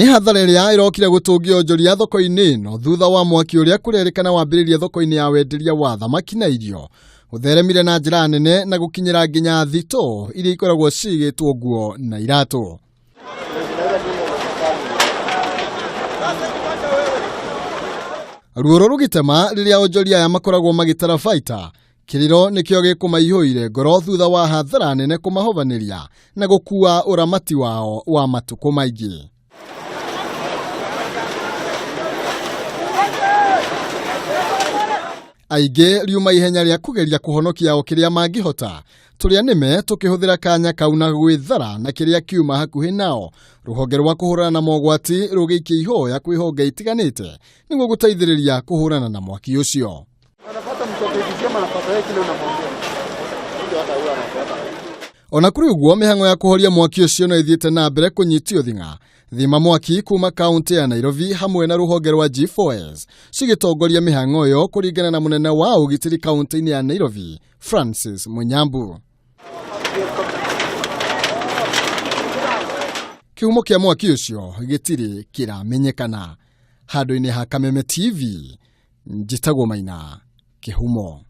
Nĩ hathara ĩrĩa ĩrokire gũtũngia onjoria thoko-inĩ ĩno thutha wa mwaki ũrĩa kũrerĩkana wambĩrĩria thoko-inĩ ya wenderia wa thamaki na irio ũtheremire na njĩra nene na gũkinyĩra nginya thitoo iria ikoragwo cigĩtwo nguo na iratũ. Ruoro rũgĩtema rĩrĩa onjoria aya makoragwo magĩtara baita kĩrĩro nĩkĩo gĩkũmaihũire ngoro thutha wa hathara nene kũmahobanĩria na gũkua ũramati wao wa matukũ maingĩ. Aingĩ riuma ihenya rĩa kũgeria kũhonokia o kĩrĩa mangĩhota tũrĩa nĩme tũkĩhũthĩra kanya kau na gwĩthara na kĩrĩa kiuma hakuhĩ nao. Rũhonge rwa kũhũrana na mogwati rũgĩikia ihoya kwĩ honge itiganĩte nĩguo gũteithĩrĩria kũhũrana na mwaki ũcio. Ona kũrĩ ũguo, mĩhang'o ya kũhoria mwaki ũcio no ĩthiĩte na mbere kũnyitio thing'a. Thima mwaki kuma kaunti ya Nairobi hamwe na rũhonge rwa G4S cigĩtongoria mĩhang'o ĩyo kũringana na mũnene wa ũgitĩri kaunti-inĩ ya Nairobi Francis Munyambu. Kĩhumo kĩa mwaki ũcio gĩtirĩ kĩramenyekana. Handũ-inĩ ha Kameme TV, njĩtagwo Maina Kĩhumo.